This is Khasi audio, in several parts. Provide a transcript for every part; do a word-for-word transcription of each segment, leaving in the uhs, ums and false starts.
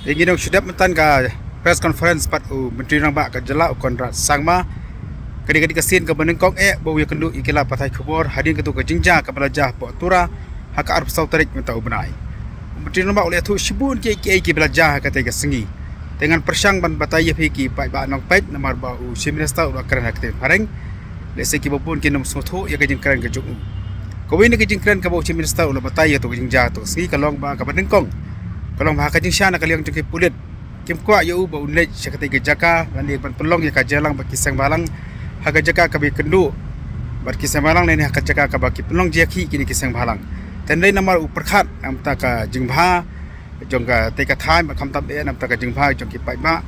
Ïa ngi nong shu dep mynta ka press conference pat u Myntri Rangbah ka jylla u Conrad Sangma. Ka dei ka dei ka sien kaba nyngkong eh ba u ïakynduh ïa ki lad pathai khubor hadien katu ka jingjia kaba la jia hapoh Tura ha ka arphew saw tarik mynta u bnai. U Myntri Rangbah u la ïathuh shibun kiei kiei kiba la jia ha katei ka sngi. Te ngan pyrshang ban batai ïa phi ki paidbah nongpeit namar ba u Chief Minister u la kren ha ka ktien phareng. Lehse kiba bun kin ym sngewthuh ïa ka jingkren ka jong u. Kawei na ka jingkren kaba u Chief Minister u la batai ïa katu ka jingjia katu ka sngi ka long ba kaba nyngkong ka long ba ha ka jingshai na ka liang jong ki pulit kim kwah ïa u ba un leit sha katei ka jaka lane ban pynlong ïa ka jingïalang bad ki seng bhalang ha ka jaka kaba ïakynduh bad ki seng bhalang lane ha ka jaka kaba ki pynlong jingïakhih kine ki seng bhalang. Te hynrei namar u pyrkhat na ka bynta ka jingbha jong katei ka thaiñ bad khamtam eh na ka bynta ka jingbha jong ki paidbah,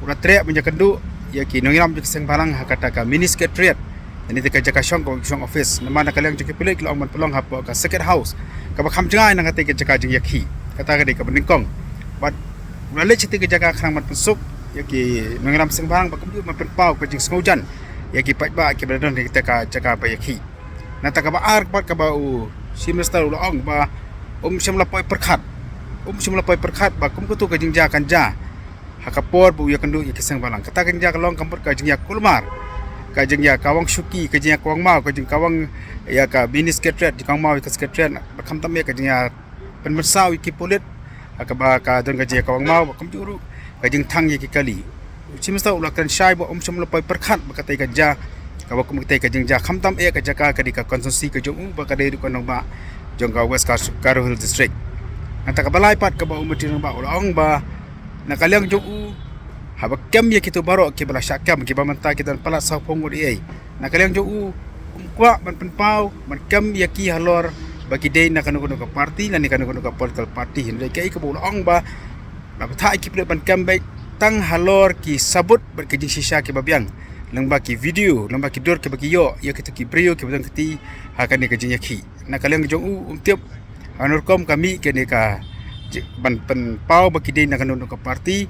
u la treh ban ïakynduh ïa ki nongïalam jong ki seng bhalang ha kata ka mini secretariat. Ïa kane ka jaka shong kaba shong office namar na ka liang jong ki pulit ki la ong ban pynlong hapoh ka circuit house kaba kham jngai na katei ka jaka jingïakhih. Kata ka dei kaba nyngkong. Bad u la leit sha katei ka jaka khnang ban pynsuk ïa ki nongïalam seng bhalang bad kumjuh ban pynpaw ka jingsngewjan ïa ki paidbah kiba la don ha katei ka jaka ba ïakhih. Nangta kaba ar pat kaba u Chief Minister u la ong ba um shym la poi pyrkhat, um shym la poi pyrkhat ba kum katu ka jingjia kan jia ha ka por ba u ïakynduh ïa ki seng bhalang. Kata ka jingjia ka long ka mut ka jingïa kulmar, ka jingïa kawang shuki, ka jingïa kawang maw, ka jingkawang ïa ka mini secretariat, jingkawang maw ïa ka secretariat bad khamtam eh ka jingïa pynmynsaw ïa ki pulit ha kaba ka don ka jingïa kawang maw bad kumjuh ruh ka jingthang ïa ki kali. U Chief Minister u la kren shai ba um shym la poi pyrkhat ba katei ka jia kaba kum katei ka jingjia khamtam eh ka jaka ka dei ka constituency ka jong u bad ka dei ruh ka nongbah jong ka West Garo Hills District. Nangta kaba lai pat kaba u Myntri Rangbah u la ong ba na ka liang jong u haba kem ïa kito baroh kiba la shah kem kiba mynta ki don palat sawphew ngut ei ei. Na ka liang jong u um kwah ban pynpaw ban kem ïa ki halor ba ki dei na kano kano ka party lane kano kano ka political party, hynrei kaei kaba u la ong ba la bthah ïa ki pulit ban kem beit tang halor ki sabut bad ki jingshisha kiba biang lyngba ki video, lyngba ki dur kiba ki ïoh ïa kito ki briew kiba don kti ha kane ka jingïakhih. Na ka liang jong u um tip hano rukom ka mih kane ka ji-, ban pynpaw ba ki dei na kano kano ka party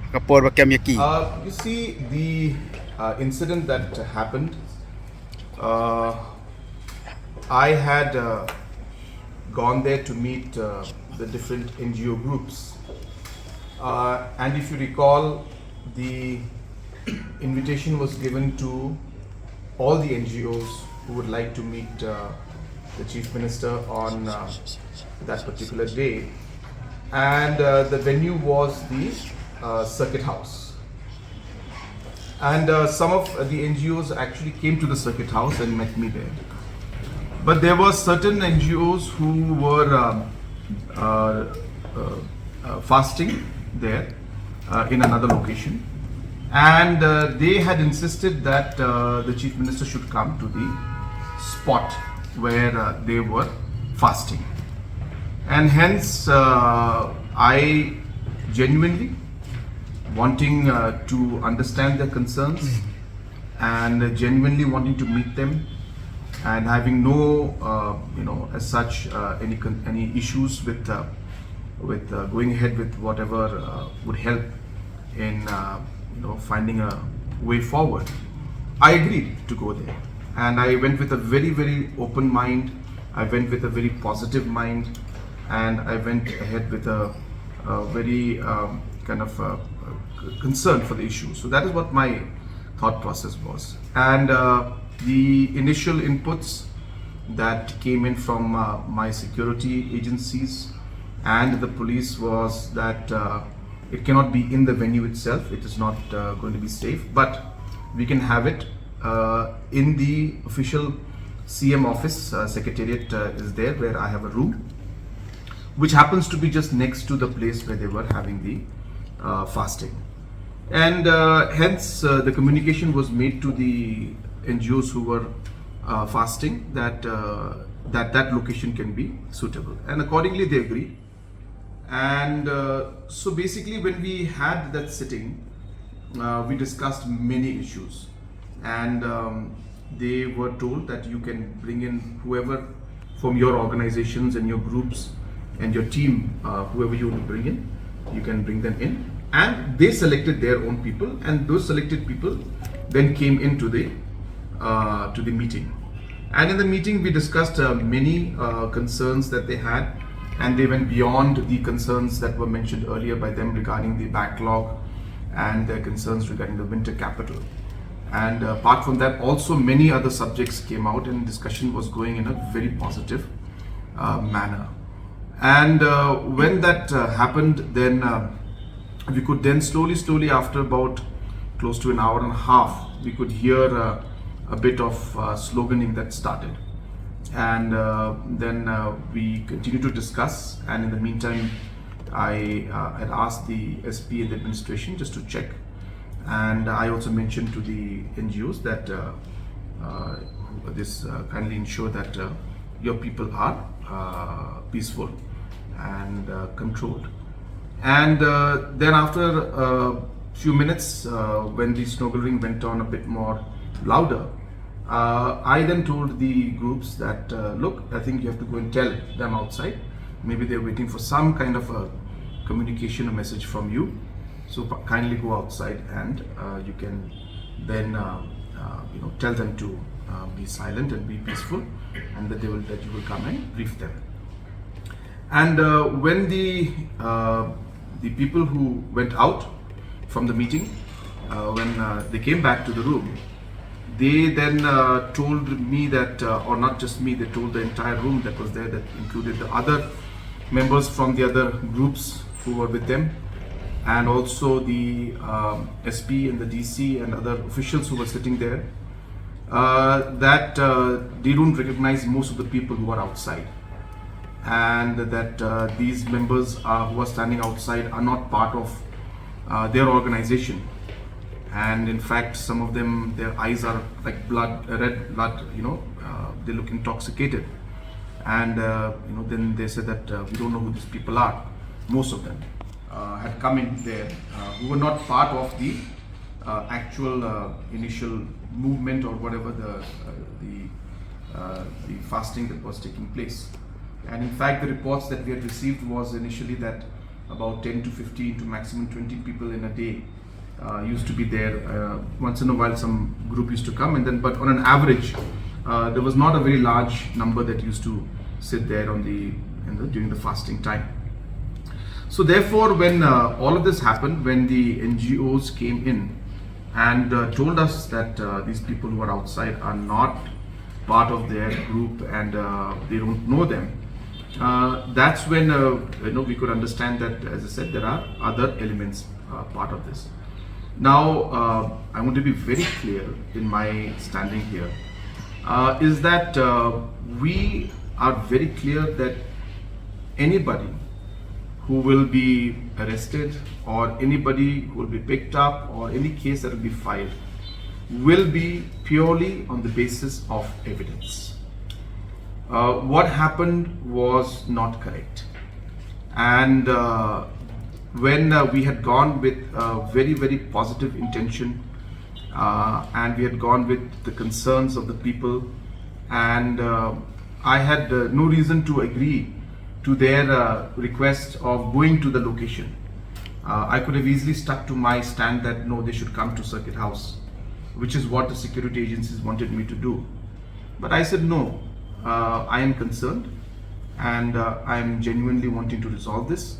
ha ka por ba kem ïa ki. Uh, you see, the uh, incident that happened, uh, I had uh, gone there to meet uh, the different N G O groups. Uh, and if you recall, the invitation was given to all the N G Os who would like to meet uh, the Chief Minister on uh, that particular day. And uh, the venue was the uh, Circuit House. And uh, some of uh, the N G Os actually came to the Circuit House and met me there. But there were certain N G Os who were um, uh, uh, uh, fasting there uh, in another location. And uh, they had insisted that uh, the Chief Minister should come to the spot where uh, they were fasting. And hence, uh, I genuinely wanting uh, to understand their concerns and genuinely wanting to meet them and having no, uh, you know, as such, uh, any con- any issues with uh, with uh, going ahead with whatever uh, would help in uh, you know, finding a way forward. I agreed to go there, and I went with a very, very open mind. I went with a very positive mind, and I went ahead with a, a very um, kind of uh, concern for the issue. So that is what my thought process was. And uh, the initial inputs that came in from uh, my security agencies and the police was that uh, it cannot be in the venue itself. It is not uh, going to be safe, but we can have it uh, in the official C M office. Uh, secretariat uh, is there, where I have a room, which happens to be just next to the place where they were having the uh, fasting. And uh, hence, uh, the communication was made to the N G Os who were uh, fasting that uh, that that location can be suitable, and accordingly they agreed. And uh, so, basically, when we had that sitting, uh, we discussed many issues, and um, they were told that you can bring in whoever from your organizations and your groups and your team, uh, whoever you want to bring in, you can bring them in. And they selected their own people, and those selected people then came into the uh, to the meeting. And in the meeting, we discussed uh, many uh, concerns that they had, And they went beyond the concerns that were mentioned earlier by them regarding the backlog and their concerns regarding the winter capital. And uh, apart from that, also many other subjects came out, and discussion was going in a very positive uh, manner. And uh, when that uh, happened, then uh, we could then slowly, slowly, after about close to an hour and a half, we could hear uh, a bit of uh, sloganing that started. And uh, then uh, we continued to discuss, and in the meantime, I uh, had asked the S P and the administration just to check. And I also mentioned to the N G Os that uh, uh, this uh, kindly ensure that uh, your people are uh, peaceful and uh, controlled. And uh, then after a few minutes, uh, when the sloganeering went on a bit more louder, uh, I then told the groups that, uh, look, I think you have to go and tell them outside. Maybe they're waiting for some kind of a communication, a message from you. So p- kindly go outside and uh, you can then uh, uh, you know, tell them to uh, be silent and be peaceful, and that they will, that you will come and brief them. And uh, when the uh, the people who went out from the meeting, uh, when uh, they came back to the room, they then uh, told me that, uh, or not just me, they told the entire room that was there, that included the other members from the other groups who were with them, and also the um, S P and the D C and other officials who were sitting there, uh, that uh, they don't recognize most of the people who are outside, and that uh, these members are, who are standing outside, are not part of uh, their organization. And in fact, some of them, their eyes are like blood, red blood, you know, uh, they look intoxicated. And uh, you know, then they said that uh, we don't know who these people are. Most of them uh, had come in there uh, who were not part of the uh, actual uh, initial movement or whatever the uh, the uh, the fasting that was taking place. And in fact, the reports that we had received was initially that about ten to fifteen to maximum twenty people in a day uh, used to be there. Uh, once in a while, some group used to come, and then, but on an average, uh, there was not a very large number that used to sit there on the, in the during the fasting time. So therefore, when uh, all of this happened, when the N G Os came in and uh, told us that uh, these people who are outside are not part of their group and uh, they don't know them, uh, that's when uh, you know, we could understand that, as I said, there are other elements uh, part of this. Now, uh, I want to be very clear in my standing here, uh, is that uh, we are very clear that anybody who will be arrested or anybody who will be picked up or any case that will be filed will be purely on the basis of evidence. Uh, what happened was not correct. And uh, when uh, we had gone with a very, very positive intention, uh, and we had gone with the concerns of the people, and uh, I had uh, no reason to agree to their uh, request of going to the location. Uh, I could have easily stuck to my stand that no, they should come to Circuit House, which is what the security agencies wanted me to do. But I said, no, uh, I am concerned and uh, I am genuinely wanting to resolve this.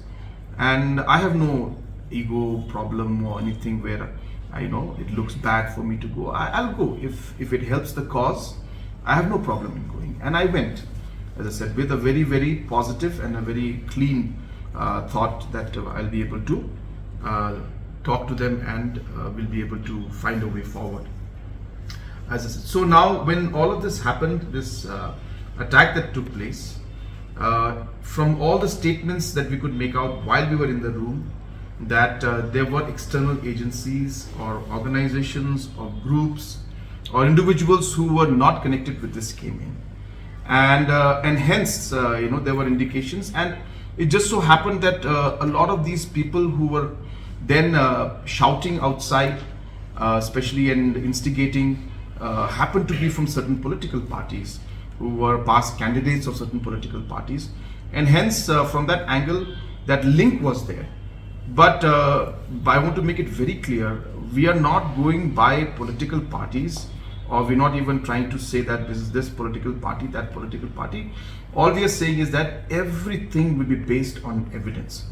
And I have no ego problem or anything where I know it looks bad for me to go. I, I'll go if, if it helps the cause. I have no problem in going. And I went, as I said, with a very, very positive and a very clean uh, thought that uh, I'll be able to uh, talk to them and uh, we'll be able to find a way forward. As I said. So now, when all of this happened, this uh, attack that took place, uh, from all the statements that we could make out while we were in the room, that uh, there were external agencies or organizations or groups or individuals who were not connected with this came in. And, uh, and hence, uh, you know, there were indications. And it just so happened that uh, a lot of these people who were then uh, shouting outside, uh, especially and instigating, uh, happened to be from certain political parties who were past candidates of certain political parties. And hence, uh, from that angle, that link was there. But uh, I want to make it very clear, we are not going by political parties Or we're not even trying to say that this is this political party, that political party. All we are saying is that everything will be based on evidence.